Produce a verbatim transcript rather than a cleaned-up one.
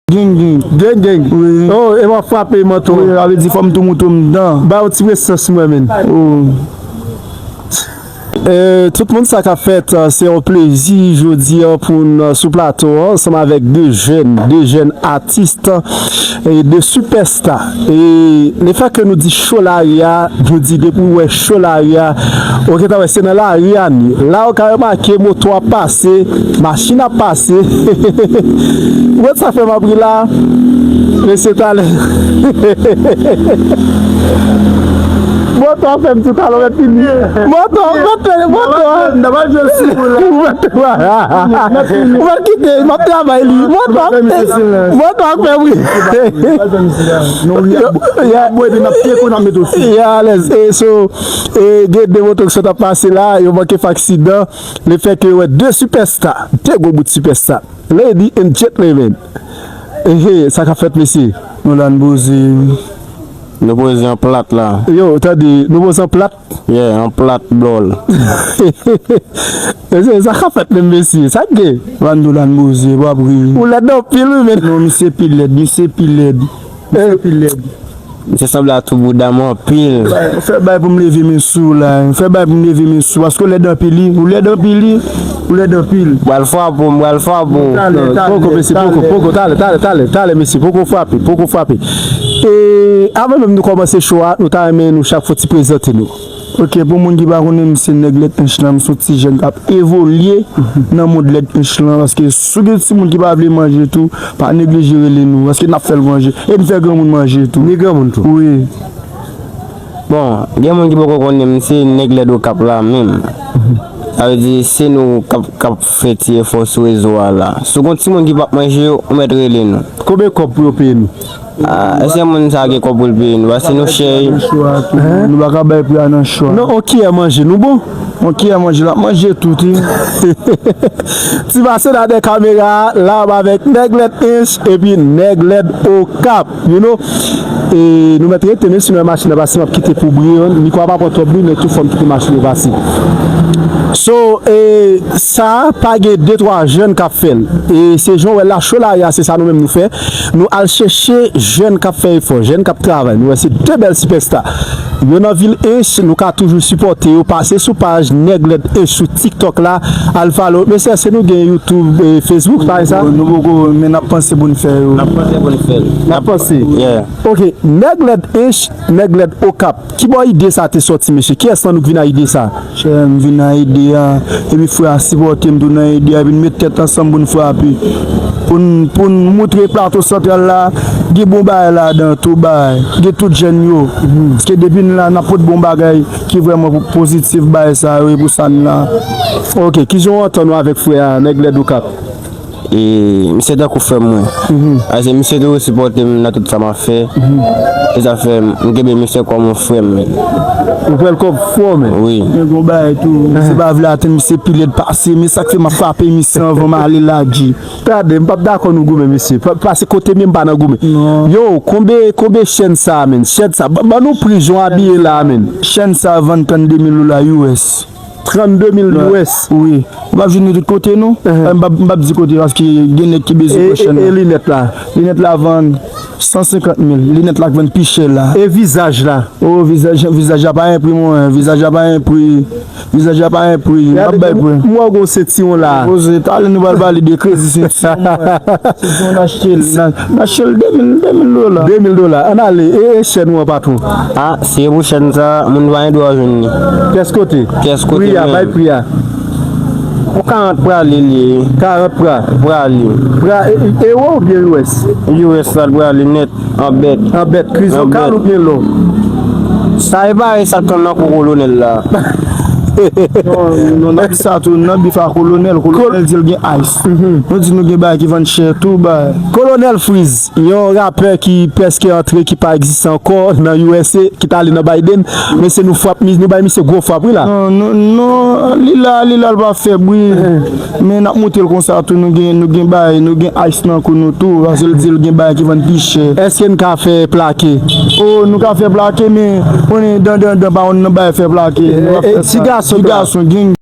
Gang, gang. Gang, gang. Wi. Oh, e w ap frape manto. Wi, sa vle di fò m tou moute m dan. Ba yon ti presans mwen, men. Oh. Eh, tout moun, sa k ap fèt, eh, se yon plezi jodi a pou n, eh, sou plato a, ansanm avèk de jèn, de jèn atis, eh, de sipèsta. E lefètke nou di cho lari a, nou di depi w wè cho lari a, ou gentan wè se nan lari a n ye. La ou ka remake moto ap pase, machin ap pase. Ou wè sa fè m ap ri la? Mesye talè. Moto ap fè m tou talè, ou mèt fini. Moto, moto, moto. Ou mèt kite, m ap travay li. Moto ap fè, moto ap fè m ri. Non, wi, ap bwè, epi n ap pye kou n ap mete w sou. Ya, alèz. E so, e, gen de moto ki sot ap pase la, yo manke fè aksidan. Lefètke yo wè de sipèsta, de gwo bout sipèsta. Lady and gentlemen. Ehe, sa k ap fèt, mesye? Nou la, n poze. Nou poze an plat la. Yo, tande, nou poze an plat? Yeah, an plat, bro. Mesye, sa k ap fèt menm, mesye? Sa k gen? Vando la, n poze, w ap ri. Ou lèd anpil, wi, men. Non, misye pi lèd, misye pi lèd. Misye pi lèd. Misye sanble a tou bouda m anpil. Bay, fè bay pou m leve men sou w la. Fè bay pou m leve men sou w. Paske w lèd anpil, wi. Ou lèd anpil, wi. Ou lèd anpil. M pral frape w, m pral frape w. Talè, talè, poko, mesye, poko, talè. Poko, talè, talè, talè, talè, mesye, poko frape, poko frape. E, avan menm nou kòmanse cho a, nou ta renmen nou chak fò ti prezante nou. Ok, pou moun ki pa konnen m, se Nèg Lèt Ench la, m se yon ti jèn k ap evolye nan mond Lèt Ench lan, paske si w gen timoun ki pa vle manje tou, pa neglije rele nou, paske n ap fè l manje, e n fè granmoun manje tou. Ni granmoun tou. Wi. Bon, gen moun ki poko konnen m, se Nèg Lèd Okap la menm. Sa vle di, se nou k ap, k ap fè ti efò sou rezo a la. Si w gen timoun ki p ap manje, ou mèt rele nou. Konbyen kòb pou yo peye nou? Ah, èske moun sa gen kòb pou l peye nou? Paske nou chè. Nou pa ka bay pri a nan cho a. Non, on kiyè manje, nou bon? On kiyè manje, l ap manje tout, wi. Ti pase la dèyè kamera a, la m avèk Nèg Lèd Ench epi Nèg Lèd Okap, you know. E nou mèt rete, menm si nou wè machin nan pase, m ap kite pou bri an. Mikwo a pa pran twòp bri, men tou fò m kite machin yo pase. So, e, sa, pa gen de twa jèn k ap fè l. E se jan w wè la, cho lari a, se sa nou menm nou fè. Nou al chèche jèn k ap fè efò, jèn k ap travay. Nou wè se de bèl sipèsta. Yo nan vil Ench, nou ka toujou sipòte yo. Pase sou paj Nèg Lèd Ench sou TikTok la. Al follow. Mesye, èske nou gen YouTube, e, Facebook, pa sa? Nou poko, men n ap panse pou n fè yo. N ap panse pou n fè l. N ap panse. Yeah. Ok, Nèg Lèd Ench, Nèg Lèd Okap. Kibò ide sa te sòti, mesye? Kiyès nan nou k vin ak ide sa? Chè, m vin ak ide a, epi frè a sipòte m tou nan ide a, epi n met tèt ansanm pou n frape. Pou n, pou n moutre Plato Santral la, gen bon bagay ladan, tou bagay. Gen tout jèn yo. Paske depi n la, n ap pote bon bagay ki vrèman po-, pozitif bagay sa yo, e pou sa n la. Ok, kijan w antann ou avèk frè a, Nèg Lèd Okap? E misye tankou frè m mwen. Paske misye toujou sipòte m nan tout sa m ap fè. E sa fè m, m kenbe misye kòm yon frè m. Ou pran l kòm frè w menm? Wi. Men gon bagay tou, misye pa vle atann, misye pi lèd pase, men sa k fè m ap frape misye anvan m ale la, G. Tande, m p ap dakò nou goumen, mesye. Pa-, pase kote m ye, m pa nan goumen. Non. Yo, konbyen, konbyen chèn sa a, menn? Chèn sa, ban, ban nou pri jan w abiye la a, menn. Chèn sa a vann trannde mil dola U S. Trannde mil U S. Wi. Ou p ap jwenn li tout kote, non. M p ap, m p ap di kote, paske gen nèg ki bezwen pran chèn nan. E, e, e linèt la? Linèt la vann san senkant mil. Linèt la k vann pi chè la. E vizaj la? O, vizaj, vizaj la pa gen pri, mwen. Vizaj la pa gen pri. Vizaj la pa gen pri. M p ap bay pri. M wè w gen yon sentiwon la. Poze, talè nou pral pale de krezi sentiwon, mwen. Sentiwon n achte l. N a-, n achte l de mil, de mil dola. De mil dola. Ann ale. E, e chèn ou an, patwon? Ah, si e pou chèn sa, moun pa gen dwa jwenn li. Kiyès kote? Kiyès kote menm? Pri a, bay pri a. Pou karant prale li ye. Karant pra. Prale. Pra, e, e, ewo oubyen U S? U S la l prale nèt, an bèt. An bèt. Krizokal oubyen lò? Sa e parèy sa k nan kou kolonèl la. Non, non, n ap di sa tou, nan bif a kolonèl, kolonèl di l gen ice. Nou di nou gen bagay ki vann chè tou, bay. Kolonèl Freeze, yon rapè ki prèske antre, ki pa egziste ankò nan U S A, ki t ale nan Biden, mesye nou frap, nou bay misye gwo frap, wi la. Non, non, non, li la, li la, l pa fè bri. Men n ap montre l konsa tou, nou gen, nou gen bagay, nou gen ice nan kou nou tou, paske l di l gen bagay ki vann pi chè. Èske n ka fè plake? O, nou ka fè plake, men konnen dan, dan, dan pa konn nan bagay fè plake. Nou pa fè sa. Ti gason, ti gason, gang.